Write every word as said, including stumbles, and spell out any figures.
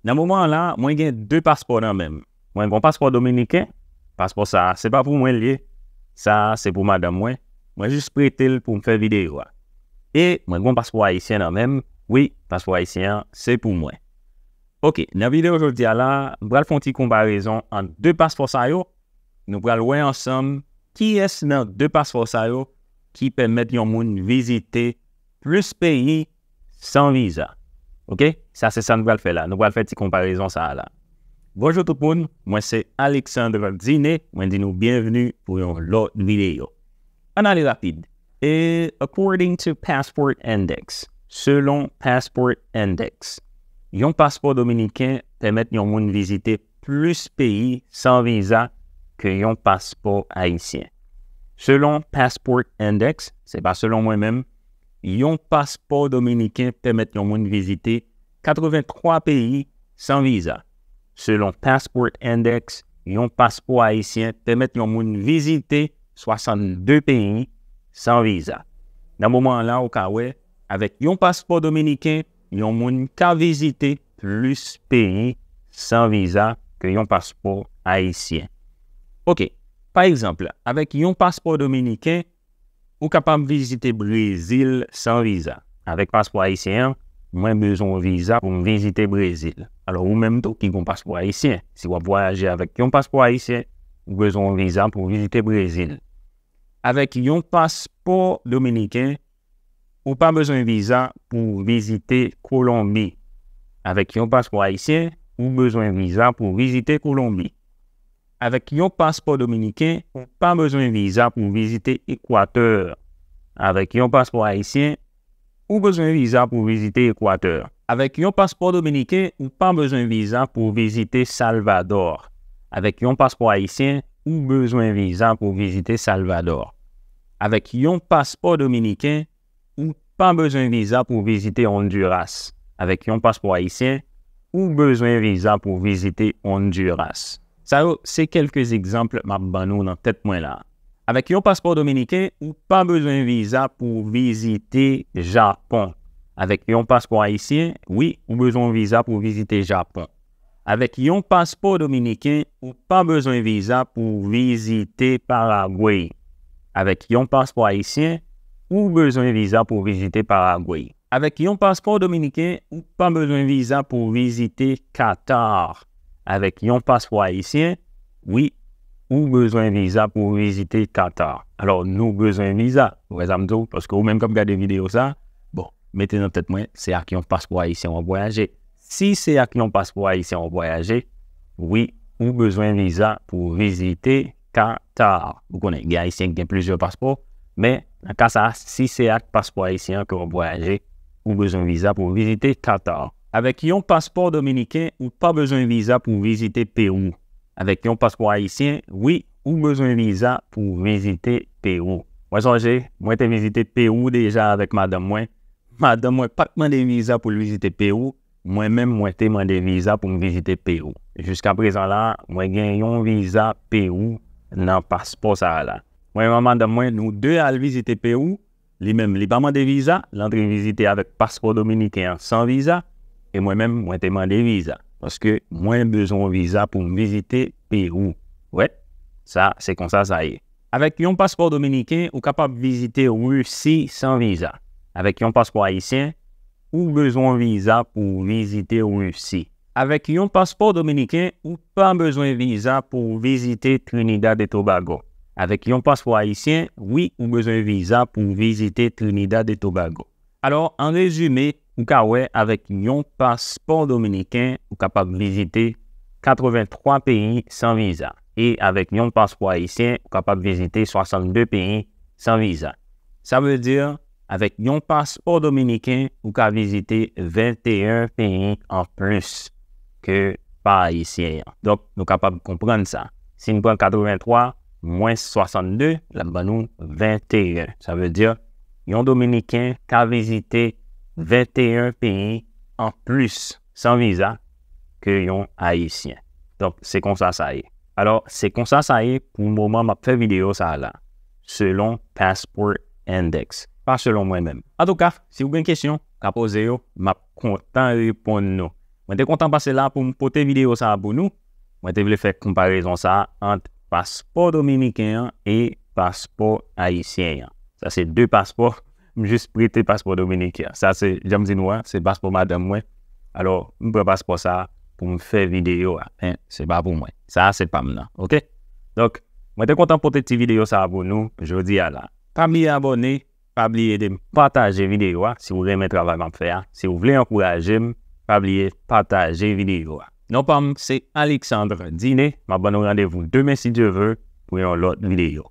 Nan moman an la, mwen gen de paspò nan men m. Mwen gen yon paspò dominiken, paspò sa a, se pa pou mwen l ye, sa a, se pou madanm mwen. Mwen jis prete l pou m fè videyo a. E mwen gen yon paspò ayisyen nan men m, wi, paspò ayisyen an, se pou mwen. Ok, nan videyo jodi a la, m pral fè yon ti konparezon ant de paspò sa yo. Nou pral wè ansanm kiyès nan de paspò sa yo ki pèmèt yon moun vizite plis peyi san viza. Ok? Sa se sa nou pral fè la. Nou pral fè ti konparezon sa a la. Bonjou tout moun, mwen se Alexandre Diné, mwen di nou byenvni pou yon lòt videyo. Ann ale rapid. E according to Passport Index, selon Passport Index, yon paspò dominiken pèmèt yon moun vizite plis peyi san viza ke yon paspò ayisyen. Selon Passport Index, se pa selon mwen menm, yon paspò dominiken pèmèt yon moun vizite katrevenntwa peyi san viza. Selon Passport Index, yon paspò ayisyen pèmèt yon moun vizite swasannde peyi san viza. Nan moman an la, ou ka wè, avèk yon paspò dominiken, yon moun ka vizite plis peyi san viza ke yon paspò ayisyen. Ok, pa egzanp, avèk yon paspò dominiken, ou kapab vizite Brezil san viza. Avèk paspò ayisyen an, mwen bezwen yon viza pou m vizite Brezil. Alò, ou menm tou ki gen yon paspò ayisyen, si w ap vwayaje avèk yon paspò ayisyen, ou bezwen yon viza pou w vizite Brezil. Avèk yon paspò dominiken, ou pa bezwen viza pou w vizite Kolonbi. Avèk yon paspò ayisyen, ou bezwen viza pou w vizite Kolonbi. Avèk yon paspò dominiken, ou pa bezwen viza pou w vizite Ekwatè. Avèk yon paspò ayisyen, ou bezwen viza pou w vizite Ekwatè. Avèk yon paspò dominiken, ou pa bezwen viza pou w vizite Salvadò. Avèk yon paspò ayisyen, ou bezwen viza pou w vizite Salvadò. Avèk yon paspò dominiken, ou pa bezwen viza pou w vizite Honduras. Avèk yon paspò ayisyen, ou bezwen viza pou w vizite Honduras. Sa yo se kèlke egzanp m ap ban nou nan tèt mwen la. Avèk yon paspò dominiken, ou pa bezwen viza pou w vizite Japon. Avèk yon paspò ayisyen, wi, ou bezwen yon viza pou w vizite Japon. Avèk yon paspò dominiken, ou pa bezwen viza pou w vizite Paragwe. Avèk yon paspò ayisyen, ou bezwen viza pou w vizite Paragwe. Avèk yon paspò dominiken, ou pa bezwen viza pou w vizite Katar. Avèk yon paspò ayisyen, wi, ou bezwen viza pou w vizite Katar. Alò, nou bezwen viza, ou wè sa m di w, paske ou menm k ap gade videyo sa, bon, mete nan tèt mwen, se ak yon paspò ayisyen w ap vwayaje. Si se ak yon paspò ayisyen w ap vwayaje, wi, ou bezwen viza pou w vizite Katar. Ou konnen, gen Ayisyen ki gen plizyè paspò, men nan ka sa a, si se ak paspò ayisyen an ke w ap vwayaje, ou bezwen viza pou w vizite Katar. Avèk yon paspò dominiken, ou pa bezwen viza pou w vizite Pewou. Avèk yon paspò ayisyen, wi, ou bezwen viza pou w vizite Pewou. Mwen sonje, mwen te vizite Pewou deja avèk madanm mwen. Madanm mwen pa t mande viza pou l vizite Pewou. Mwen menm, mwen te mande viza pou m vizite Pewou. Jiskaprezan la, mwen gen yon viza Pewou nan paspò sa a la. Mwen menm ak madanm mwen, nou de al vizite Pewou. Li menm, li pa mande viza, l antre vizite avèk paspò dominiken an san viza. E mwen menm, mwen te mande viza. Paske mwen bezwen yon viza pou m vizite Pewou. Wè, sa, se konsa sa ye. Avèk yon paspò dominiken, ou kapab vizite Risi san viza. Avèk yon paspò ayisyen, ou bezwen yon viza pou w vizite Risi. Avèk yon paspò dominiken, ou pa bezwen viza pou w vizite Trinidad e Tobago. Avèk yon paspò ayisyen, wi, ou bezwen viza pou w vizite Trinidad e Tobago. Alò, an rezime, ou ka wè avèk yon paspò dominiken, ou kapab vizite katrevenntwa peyi san viza. E avèk yon paspò ayisyen, ou kapab vizite swasannde peyi san viza. Sa vle di, avèk yon paspò dominiken, ou ka vizite venteyen peyi anplis ke pa ayisyen an. Donk, nou kapab konprann sa. Si n pran katrevenntwa mwens swasannde, l ap ban nou venteyen. Sa vle di, yon dominiken ka vizite venteyen peyi anplis san viza ke yon ayisyen. Donk, se konsa sa ye. Alò, se konsa sa ye pou moman m ap fè videyo sa a la, selon Passport Index, pa selon mwen menm. Antouka, si w gen kesyon, ka poze yo, m ap kontan reponn nou. Mwen te kontan pase la pou m pote videyo sa a pou nou. Mwen te vle fè konparezon sa a ant paspò dominiken an e paspò ayisyen an. Sa se de paspò. M jis prete paspò dominiken an. Sa se, jan m di nou a, se paspò madanm mwen. Alò, m pran paspò sa a pou m fè videyo a. Men, se pa pou mwen. Sa a se pa m nan, oke? Donk, mwen te kontan pote ti videyo sa a pou nou jodi a la. Pa bliye abòne, pa bliye ede m pataje videyo a si w renmen travay m ap fè a. Si w vle ankouraje m, pa bliye pataje videyo a. Non pa m se Alexandre Diné. M ap ban nou randevou demen si Dye ve pou yon lòt videyo.